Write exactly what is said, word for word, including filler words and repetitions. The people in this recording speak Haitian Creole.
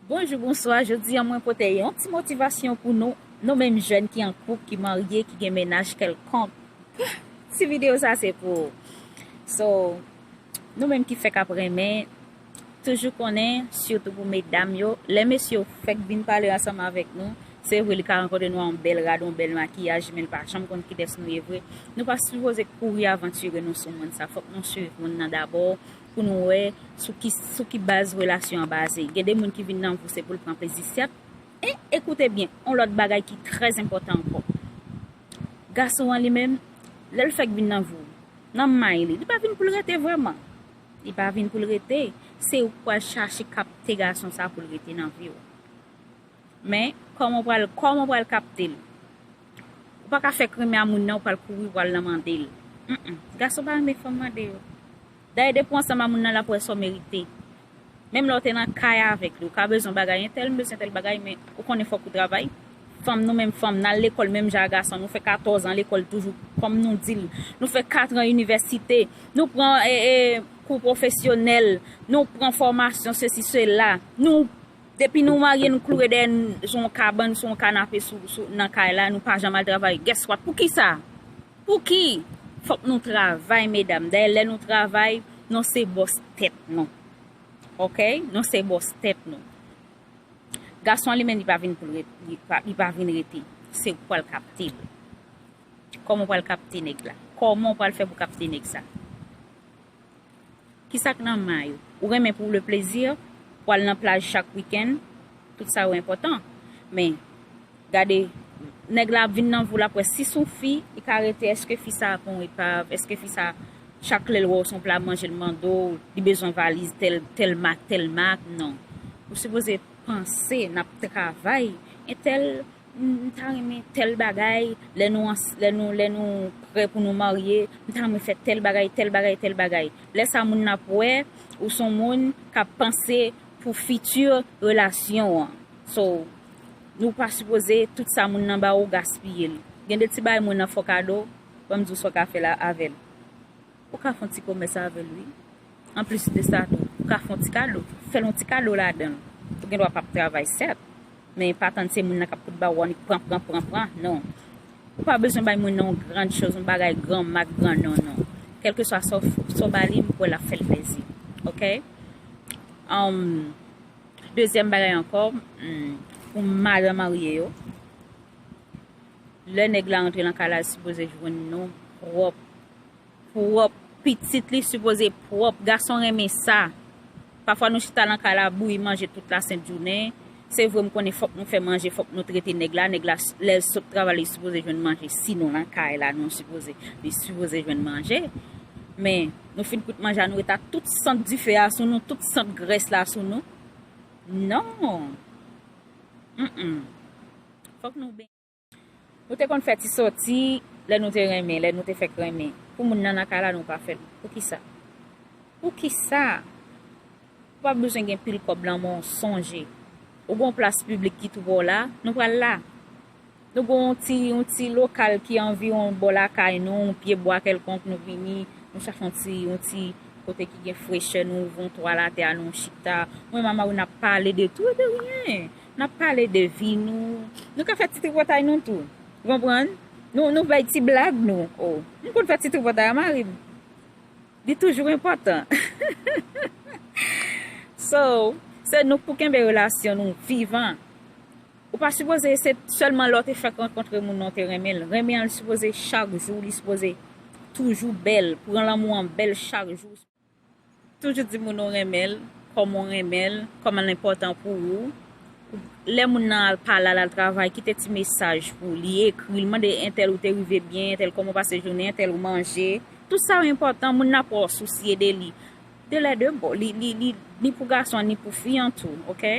Bonjou, bonswa. Jodi a, mwen pote yon ti motivasyon pou nou, nou menm jèn ki an koup, ki marye, ki gen mennaj kèlkonk. Ti videyo sa se pou ou. So, nou menm ki fèk ap renmen, toujou konnen, sitou pou medam yo, lè mesye yo fèk vin pale ansanm avèk nou, se vre li ka rankontre nou a yon bèl rad, yon bèl makiyaj, men li pa janm konn kilès nou ye vre. Nou pa sipoze kouri avantire nou sou moun sa. Fòk nou swiv moun nan dabò pou nou wè sou ki, sou ki baz relasyon an baze. Gen de moun ki vin nan vi w se pou l pran plezi, sèt. E, ekoute byen, yon lòt bagay ki trè enpòtan ankò. Gason an li menm, lè l fèk vin nan vi w, nan may li, li pa vin pou l rete vrèman. Li pa vin pou l rete. Se ou k pral chache kapte gason sa pou l rete nan vi w. Men, kòman w pral, kòman w pral kapte l? Ou pa ka fèk renmen a moun nan, ou pral kouri pral nan mande l. Mm-mm. Gason pa renmen fanm mande yo. Dayè, depi w ansanm a moun nan, l ap wè sa w merite. Menm lè w te nan kay avèk li, ou ka bezwen bagay, entèl, m bezwen tèl bagay, men ou konnen fòk ou travay. Fanm, nou menm fanm, n al lekòl menm jan a gason, nou fè katòz an lekòl toujou, kòm nou di l, nou fè kat an inivèsite, nou pran, e, e, kou pwofesyonèl, nou pran fòmasyon, sesi, sela, nou Depi nou marye, nou kloure dèyè n sou yon kabann, sou yon kanape, sou, sou, nan kay la, nou pa janm al travay. Guess what? Poukisa? Pouki? Fòk nou travay, medam. Dayè, lè nou travay, nou se bòs tèt nou. Oke? Nou se bòs tèt nou. Gason an li menm, li pa vin pou l ret-, li pa, li pa vin rete. Se ou k pral kapte l. Kòman w pral kapte nèg la? Kòman w pral fè pou kapte nèg sa? Kisa k nan may ou? Ou renmen pou le plezi, pou al nan plaj chak wikenn, tout sa yo enpòtan. Men, gade, nèg la ap vin nan vi w, l ap wè si s on fi, li ka rete, èske fi sa ap yon epav, èske fi sa, chak lè l wè w s on pla manje, l mande w, li bezwen valiz tèl, tèl mak, tèl mak, non. Ou sipoze panse, n ap travay, entèl, m, m ta renmen tèl bagay, lè nou ans-, lè nou, lè nou prè pou nou marye, m ta renmen fè tèl bagay, tèl bagay, tèl bagay. Lè sa moun nan ap wè, ou s on moun k ap panse pou fiti relasyon an. So, nou pa sipoze tout sa moun nan ba ou gaspiye l. Gen de ti bagay moun nan fè w kado, ban m di w sa w ka fè la avè l. Ou ka fè yon ti komès avè l, wi. Anplis de sa tou, ou ka fè yon ti kado. Fè l yon ti kado ladan l. Ou gen dwa p ap travay, sèt. Men pa tann se moun nan k ap fout ba ou annik pran, pran, pran, pran. Non. Ou pa bezwen bay moun nan yon gran choz, yon bagay gran mak, gran non, non. Kèlkeswa sa w f-, sa w ba li, m kwè l ap fè l plezi. Oke? Um, dezyèm bagay ankò, hmm, pou madan marye yo, lè nèg la rantre nan kay la, li sipoze jwenn nou pwòp. Pwòp. Pitit li sipoze pwòp. Gason renmen sa. Pafwa nou chita nan kay la, bouyi manje tout lasent jounen. Se vre, m konnen fòk nou fè manje, fòk nou trete nèg la. Nèg la, lè l sot travay, li sipoze jwenn manje. Si nou nan kay la, nou sipoze, li sipoze jwenn manje. Men, nou fin kout manje a, nou ret ak tout sant dife a sou nou, tout sant grès la sou nou. Non. Mm-mm. Fòk nou ben- Nou te konn fè ti sòti lè nou te renmen, lè nou te fèk renmen. Pou moun nan nan kay la, nou pa fè l. Poukisa? Poukisa? Ou pa bezwen gen pil kòb nan men w, sonje. Ou gen yon plas piblik ki tou bò w la, nou pral la. Nou gen yon ti, yon ti lokal ki anviwon bò lakay nou, yon pye bwa kèlkonk, nou vini, nou chache yon ti, yon ti kote ki gen frechè, nou ouvri yon twal atè a, nou chita. Mwen, mama, wi, n ap pale de tout e de ryen. N ap pale de vi nou. Nou ka fè ti tripotay nou tou. Ou konprann? Nou, nou bay ti blag nou. Oh, m konn fè ti tripotay a mari m. Li toujou enpòtan. So, se nou k pou kenbe relasyon nou vivan. Ou pa sipoze se sèlman lè w te fèk rankontre moun nan w te renmen l. Renmen an, li sipoze chak jou, li sipoze toujou bèl. Pran lanmou an bèl chak jou. Toujou di moun ou renmen l, kòman w renmen l, kòman l enpòtan pou ou. Lè moun nan al pale, al, al travay, kite ti mesaj pou li, ekri l, mande entèl ou te rive byen, entèl kòman w pase jounen, entèl ou manje. Tout sa yo enpòtan, moun nan ap wè w sousye de li. De lè de bò, li, li, li, ni pou gason an, ni pou fi an tou, oke?